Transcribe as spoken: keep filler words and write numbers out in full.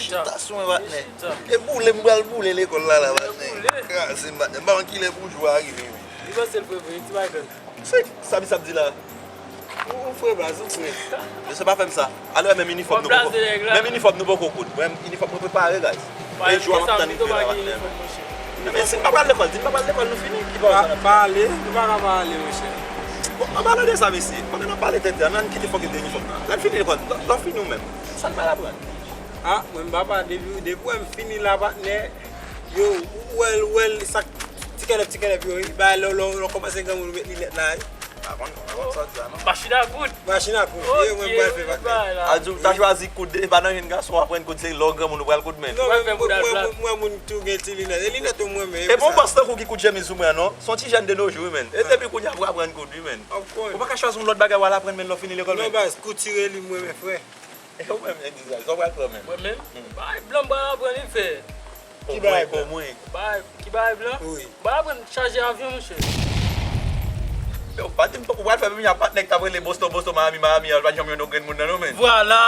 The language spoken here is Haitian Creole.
Chita sou mwen, patnè. E boule m pral boule lekòl la, la, patnè. Kraze m, patnè. M pa konn kilè pou jou a rive, wi. Li panse l prevre, ti bagay. Se sa misye ap di la. Ou, ou fre, baz, ou fre. Mesye, pa fè m sa. Alò, menm inifòm nou poko, menm inifòm nou poko koud. Mwen, inifòm mwen prepare, guys. E jou a m ap tann rive la, patnè. Men si m pa pral lekòl, di m pa pral lekòl, nou fini. Ki pa, pa ale, nou pa ka pa ale, monchè. Bon, an palan de sa, mesye, pandan n ap pale tenten an, ann kite fòk de inifòm nan. Lè n fini lekòl, lè w fini ou menm, sa n pral aprann? Ah, mwen m papa, depi, depi w wè m fini la, patnè, yo, ou wè l, ou wè l, sa k ti kèlèp, ti kèlèp yo, wi, bay lè, lè, lè w kòmanse granmoun ou met linèt la, wi. Pa konn, pa konn sa w di a, non. Machin a koud. Machin a koud. Ok, e mwen m pral fè, patnè. A di w ta chwazi koud, e pa nan jèn gason w ap pran koud, se lè w granmoun ou pral koud men. Non, men mwen, mwen, mwen, mwen moun tou gen ti linèt. E linèt yo mwen men. E bon bòs tankou ki koud chemiz sou mwen an, non. Se yon ti jèn de nos jours, wi, men. E depi kounye a pou aprann koud, wi, men. Of course. Ou pa ka chwazi yon lòt bagay w al aprann men lè w fini lekòl, men. Non, baz, koutire li mwen men, frè. E ou menm, Edizay, sa w pral pran menm? Mwen menm? Bay blan m pral aprann li fè. Ki bagay blan? Omwen, omwen. Bay, ki bagay blan? Wi. Bay aprann chaje avyon, monchè. Yo, pa di m ou pral fè menm jan patnè k t ap rele Boston, Boston, Miami, Miami an, li pa t janm jwenn yon grenn moun nan non, men. Vwala!